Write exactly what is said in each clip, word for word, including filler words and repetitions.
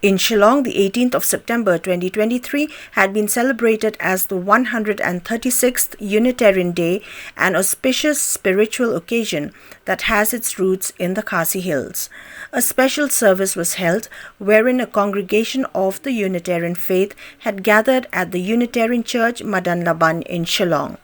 In Shillong, the eighteenth of September twenty twenty-three had been celebrated as the one hundred thirty-sixth Unitarian Day, an auspicious spiritual occasion that has its roots in the Khasi Hills. A special service was held wherein a congregation of the Unitarian faith had gathered at the Unitarian Church Madan Laban in Shillong.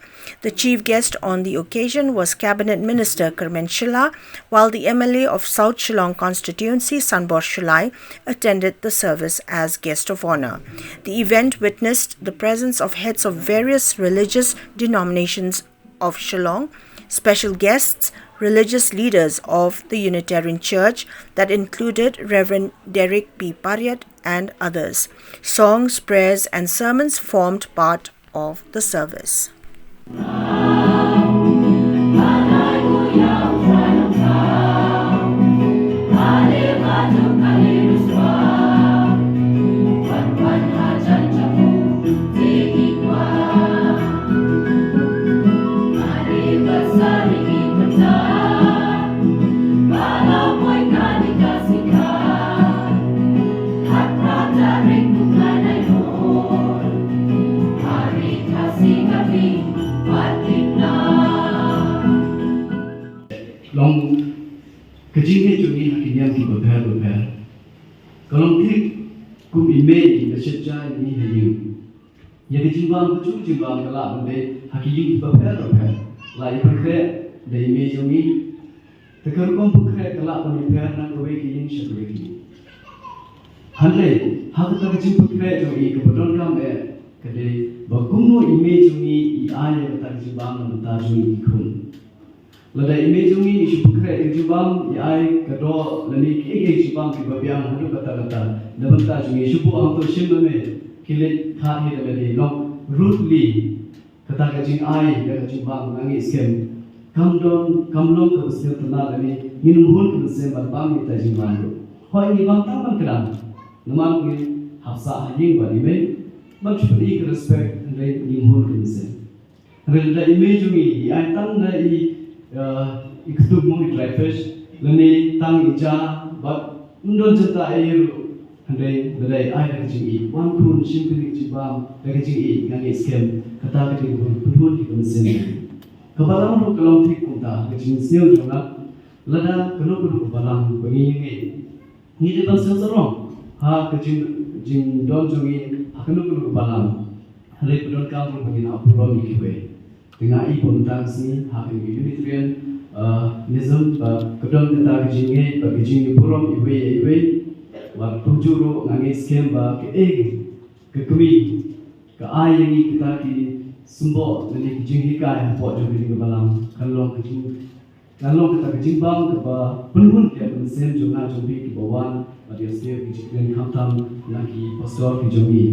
The chief guest on the occasion was Cabinet Minister Kyrmen Shylla, while the M L A of South Shillong constituency, Sanbor Shullai, attended the service as guest of honor. The event witnessed the presence of heads of various religious denominations of Shillong, special guests, religious leaders of the Unitarian Church that included Reverend Derek P. Pariat and others. Songs, prayers, and sermons formed part of the service. Long ka jingeh jong ngi ha ki niam kiba pher bapher ka long thik kum i mei iba shet ja ïa ngi ha ïing. Ïa ka jingbam, ka jong ka jingbam ka lah ban dei ha ki ïing kiba pher bapher. La i pynkhreh da i mei jong ngi. Te ka rukom pynkhreh ka lah ban ïapher na kawei ka ïing sha kawei ka ïing. Hynrei ha kata ka jingpynkhreh jong i kaba donkam eh ka dei ba kumno i mei jong ngi i ai ïa kata ka jingbam na ka bynta jong i khun. Lada i mei jong ngi i shu pynkhreh ïa ka jingbam, i ai ka doh lane kiei kiei ka jingbam kiba biang haduh katta katta, na bynta jong ngi, shu buh hangto shim ma me, ki leit kha hi da lade, long rutli. Kata ka jingai da ka jingbam nga ngeit skhem kam don, kam long kaba sngewtynnat lane ngin ym hun ka mynsiem ban bam ïa kata ka jingbam ruh. Hooid, ngi bam tang ban kdang, namar ngi hap sah ha ïing bad i mei, ban shu pyni ka respect, hynrei ngim hun ka mynsiem. Hynrei lada i mei jong ngi i ai tang da i, eh, i ktung mo, i dry fish, lane tang i ja, bad ym don jingtah ei ruh. Hynrei lada i ai da ka jingïeit, wan khun shim kane ka jingbam da ka jingïeit, nga ngeit skhem kata ka dei kaba pynhun ïa ka mynsiem. Ka balang ruh ka long thik kumta, ka jingsngew jong nga, lada kano kano ka balang ba ngi ïeng, ngi dei ban sngewsarong ha ka jing, jingdon jong ngi ha kano kano ka balang. Hynrei ba donkam ruh ba ngin ïa burom ïa kiwei. Te nga i ba mynta ka sngi ha ka Unitarian, uh, nism ba ka don kata ka jingngeit ba ka jingburom iwei ïa iwei. Wat kumjuh ruh nga ngeit skhem ba kaei ka kmie ka ai ïa ngi kita ki symboh lane ki jinghikai hapoh jong kane ka balang kan long ka jing, kan long kata ka jingbam kaba pynhun ïa ka mynsiem jong nga jong phi kiba wan bad ïa sngewthuh ki jingkren khamtam na ki pastor ki jong ngi.